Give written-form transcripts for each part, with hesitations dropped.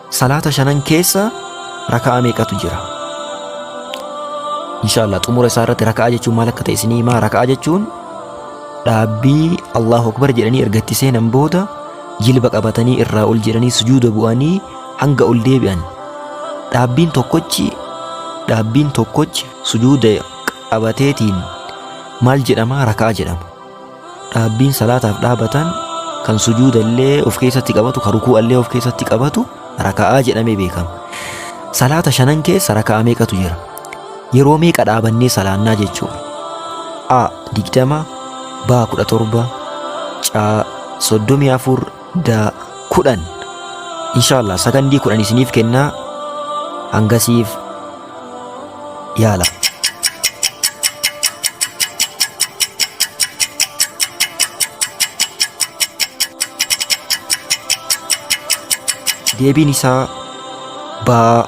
Salaata shanan keessa raka'aa meeqatu jira? Inshaallah xumura isaa irratti raka'aa jechuun maal akka ta'e isinii himaa. Raka'aa jechuun dhaabbii Allahu Akbar jedhanii erga itti seenan booda jilba qabatanii irraa ol jedhanii sujuuda bu'anii hanga ol deebi'an. Dhaabbiin tokkochi dhaabbiin tokkochi sujuuda qabateetiin maal jedhama? Raka'aa jedhama. Dhaabbiin salaataaf dhaabatan kan sujuuda illee of keessatti qabatu, kan rukuu'a illee of keessatti qabatu raka'aa jedhamee beekama. Salaata shanan keessa raka'aa meeqatu jira? Yeroo meeqa dhaabannee salaannaa jechuudha? A. 20, B. 17, C. 34, D. 10. Inshaallah sakandii 10 isiniif kennaa, hangasiif yaala. Deebiin isaa baa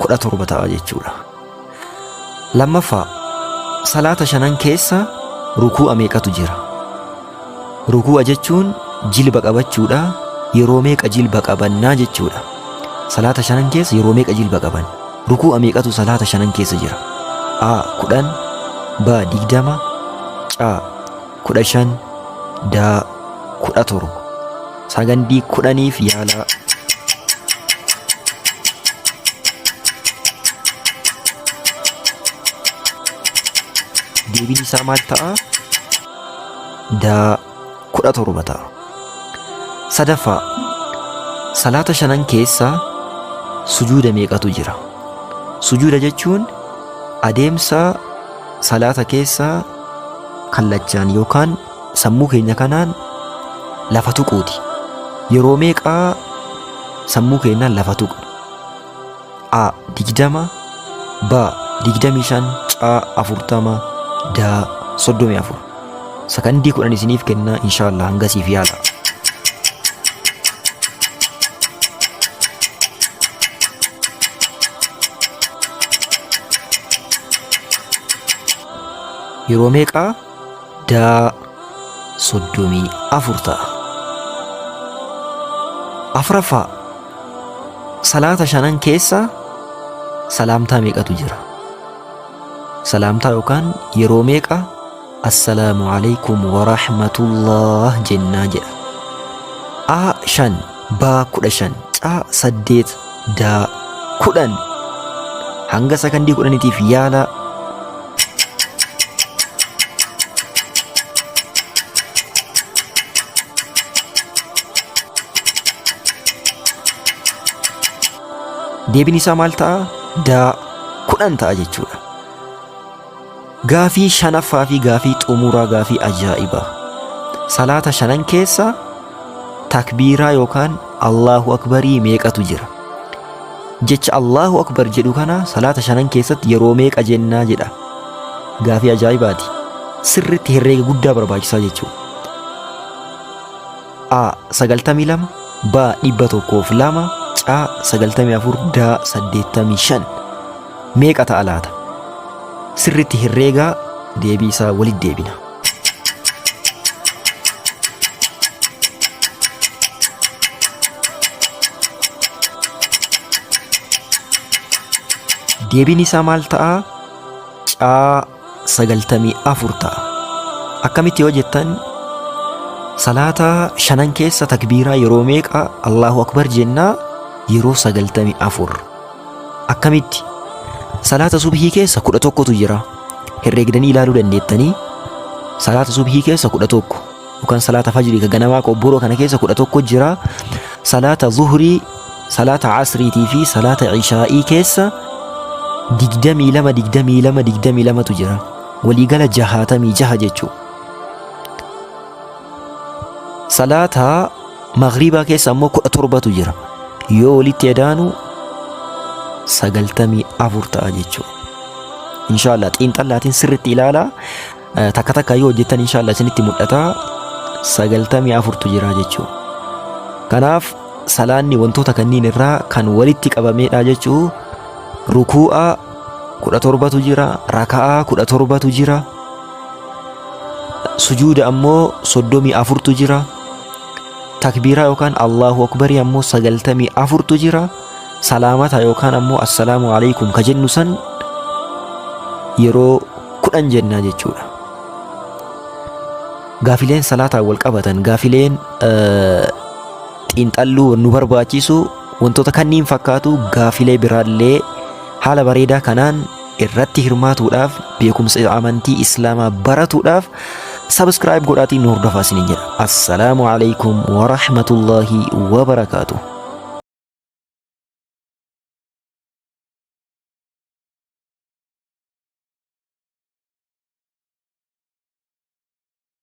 17 ta'a jechuudha. Lammaffaa, salaata shanan keessa rukuu'a meeqatu jira? Rukuu'a jechuun jilba qabachuudha. Yeroo meeqa jilba qabannaa jechuudha. Salaata shanan keessa yeroo meeqa jilba qaban? Rukuu'a meeqatu salaata shanan keessa jira? A. 10, B. 20, C. 15, D. 17. Sagandii 10f yaalaa. Deebiin isaa maal ta'a? D. 17 ta'a. Sadaffaa, salaata shanan keessa sujuuda meeqatu jira? Sujuuda jechuun adeemsa salaata keessa kallachaan yookaan sammuu keenya kanaan lafa tuquuti. Yeroo meeqaa sammuu keenyaan lafa tuqna? A. 20, B. 25, C. 40, D. 34. Sakandii 10 isiniif kenna, inshaallah hangasiif yaala. Yeroo meeqaa? D. 34 ta'a. Afraffaa, salaata shanan keessa salaamtaa meeqatu jira? Salaamtaa yookaan yeroo meeqa assalaamu alaikum wa rahmatullah jennaa jedha. A. 5, B. 15, C. 8, D. 10. Hanga sakandii 10tiif yaala. Deebiin isaa maal ta'a? D. 10 ta'a jechuudha. Gaafii shanaffaa fi gaafii xumuraa, gaafii ajaa'ibaa. Salaata shanan keessa takbiiraa yookaan Allahu Akbarii meeqatu jira? Jecha Allahu Akbar jedhu kana salaata shanan keessatti yeroo meeqa jennaa jedha. Gaafii ajaa'ibaati. Sirriitti herreega guddaa barbaachisaa jechuudha. A. 92, B. 102, C. 94, D. 85. Meeqa ta'a laata? Sirriitti herreegaa, deebii isaa walitti deebina. Deebiin isaa maal ta'a? C. 94 ta'a. Akkamitti yoo jettan, salaata shanan keessa takbiiraa yeroo meeqa Allahu Akbar jennaa? Yeroo 94. Akkamitti? Salaata subhii keessa 11tu jira. Herreegdanii ilaaluu dandeettanii, salaata subhii keessa 11 yookaan salaata fajrii ka ganamaa qobboroo kana keessa 11 jira. Salaata zuhrii, salaata asriitii fi salaata ishaa'ii keessa 22, 22, 22tu jira. Waliigala 66 jechuudha. Salaata maghriibaa keessa ammoo 17tu jira. Yoo walitti edaanu 94 ta'a jechuudha. Inshaallah xiinxallaatiin sirriitti ilaalaa. Takka takka yoo hojjettan inshaallah isinitti mul'ata, 94tu jira jechuudha. Kanaaf salaanni wantoota kanneen irraa kan walitti qabameedha jechuu. Rukuu'a 17tu jira, raka'aa 17tu jira, sujuuda ammoo 34tu jira, takbiiraa yookaan Allahu Akbarii ammoo 94tu jira. Salaamata yookaan ammoo assalaamu alaikum ka jennu san yeroo 10 jennaa jechuudha. Gaafileen salaataan wal qabatan, gaafileen xiinxalluu nu barbaachisu, wantoota kanniin fakkaatu, gaafilee biraallee haala bareedaa kanaan irratti hirmaatuudhaaf, beekumsa amantii islaamaa baratuudhaaf subscribe godhaatii nu hordofaa isiniin jedha. Assalaamu alaikum wa rahmatullahi wa barakaatuh.